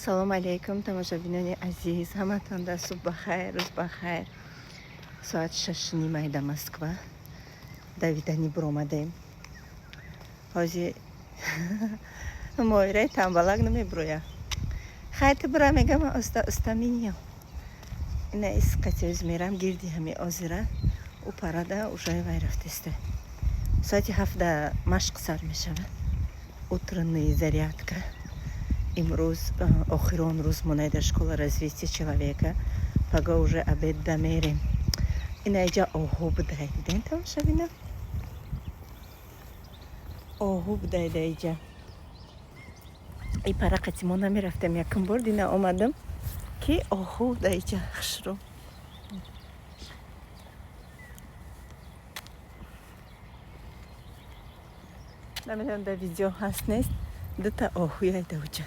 Салом алейкум, тамошобинони азиз, ҳаматонда субҳ бахайр, рӯз бахайр. Соат 6:30 да Москва давидани буромадем. Ҳозир моираи тамбалак намебуроя. Хай, ту бура, мегам, оста оста миниям. Ина исқатиоз мерам гирди ҳами озира ӯ парада уже вай рафтеста. Соати 7-да машқ сар мешавад. Утренний зарядка. Имрӯз охирон рӯз монай дар школа развития человека. Пага уже обед да мерем. Ина иҷа оҳу будай. Дидем, тамошобина? Оҳу будай да иҷа. И пара қати мо намерафтем, якум бор дина омадам, ки оҳу да иҷа хушрӯ. Намедонам, дар видео ҳаст, нест, дута оҳуяй да уҷа.